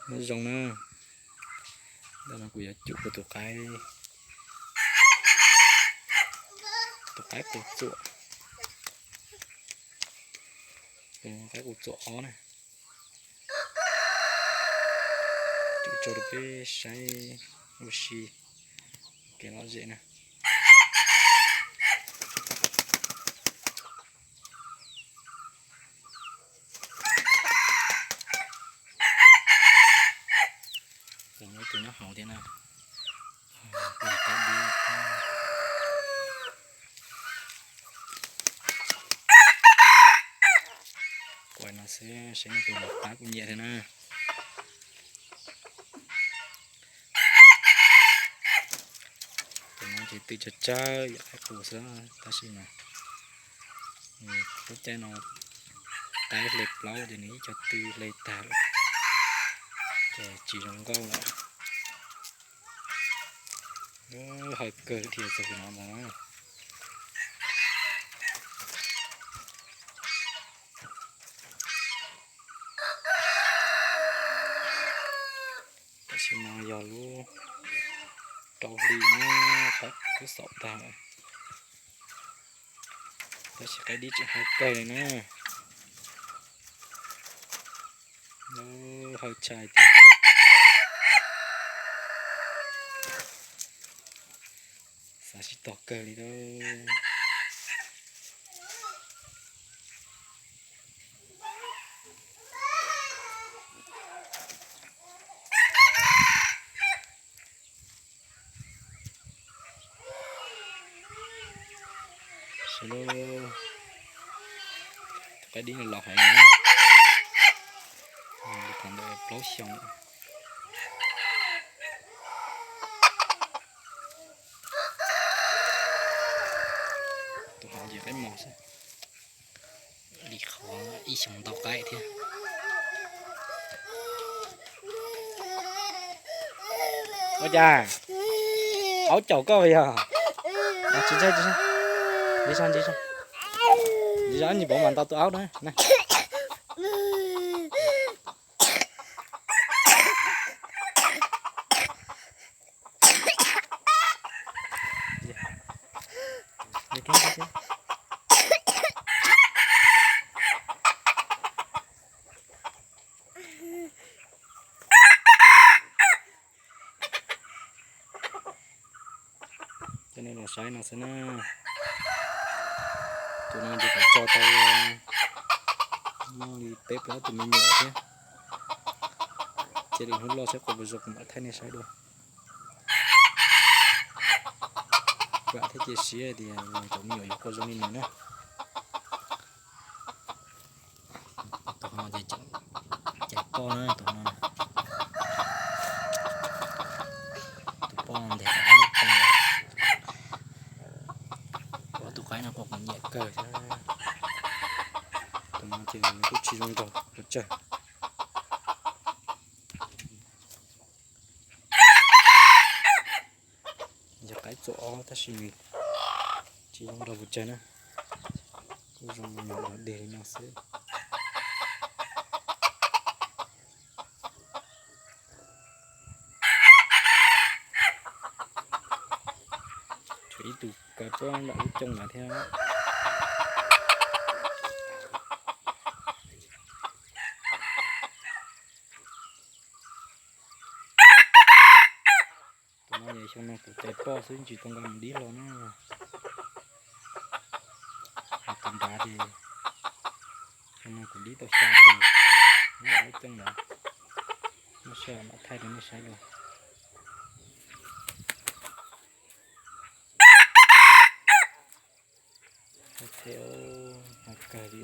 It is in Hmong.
Nyob zoo na, ntawm no kuv yuav cum kuv tus qaib, tus qaib qus txuam, tus qaib qus txuam ob na, cum tso rau peb saib ua si kev lom zem na. Tus nyob hauv thiab na. Kuv no xwb, saib no tus no tab kuv nyiam thiab na. Tus no ces tw tsawg tsawg yam qaib qus xwb tab sis mas lub caij no qaib hle plaub ces nws ib co tw hle tag lawm, ces tsis zoo nkauj lawm. Hawv kawg dhia txog no ntag. Tam sim no yog lub rau hli na, qaib twb xaum tag lawm. Tab sis qaib dib tseem hawv kawg li na. Hawv tshaj tiag. Xav sib tog kawg li lauj. Saib lub qaib dib no los heev, li thaum ntawd plaub xyoo. Tus hauv ces qaib mos xwb. Li qhov ib xyoo ntau qaib thiab. Ua cas aub caum koj yog? Tsis ntshai, tsis ntshai, tsis ntshai, tsis ntshai, nws pov mam ntaus tus aub na. Coj nej los saib no xwb na. Tus no ces kuv tso tau muaj li peb plaub tus me nyuam thiab. Cia li hnub loj saib quas puas zoo kuv mam thaij nej saib dua. Vam thiab cia siab tias cov me nyuam yuav quas zoo li nws na. Tus no ces cais poj na, tus no na. Tus poj nteg ob lub poj. Ob tug qaib no kuj nyiam kawg thiab. Tus no ces nws kuj tsis zoo nraug pes tsawg. Yog qaib txuam ob tab sis nws tsis zoo nraug pes tsawg na, kuj zoo nyob dog dig li no xwb. Tshuav ib tug kaw pob nram lub cooj ntawd thiab. Tus no yog xyoo no kuv cais poj xwb tsis tau nqa mus dib hlo na. Tus nrad ces xyoo no kuv dib tau xya tus nyob lub cooj ntawd. Muab saib mam thaij rau nej saib dua. Hais kawg li.